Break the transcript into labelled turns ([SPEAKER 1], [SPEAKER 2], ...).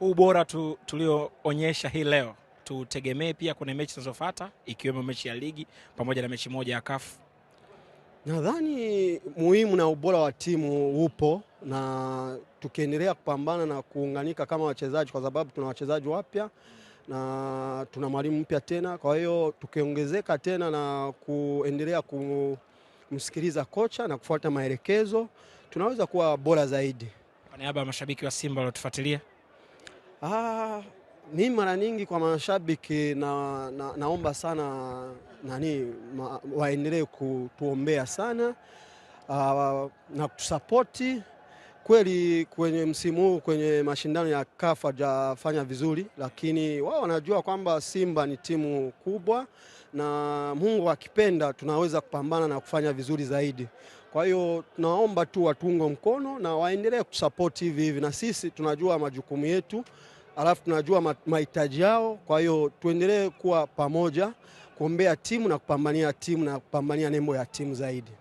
[SPEAKER 1] Huu bora tulioonyesha hii leo tutegemee pia kwenye mechi zinazofuata ikiwemo mechi ya ligi pamoja na mechi moja ya CAF?
[SPEAKER 2] Nadhani muhimu na ubora wa timu upo, na tukiendelea kupambana na kuunganika kama wachezaji, kwa sababu tuna wachezaji wapya na tuna mwalimu mpya tena. Kwa hiyo tukiongezeka tena na kuendelea kumsikiliza kocha na kufuata maelekezo, tunaweza kuwa bora zaidi.
[SPEAKER 1] Kwa niaba ya mashabiki wa Simba waliotufuatilia,
[SPEAKER 2] Mimi mara nyingi kwa mashabiki naomba sana waendelee kutuombea sana na kutusapoti. Kweli kwenye msimu huu kwenye mashindano ya CAF hajafanya vizuri, lakini wao wanajua kwamba Simba ni timu kubwa na Mungu akipenda tunaweza kupambana na kufanya vizuri zaidi. Kwa hiyo tunaomba tu watuunge mkono na waendelee kutusapoti hivi hivi, na sisi tunajua majukumu yetu, alafu tunajua mahitaji yao. Kwa hiyo tuendelee kuwa pamoja kuombea timu na kupambania timu na kupambania nembo ya timu zaidi.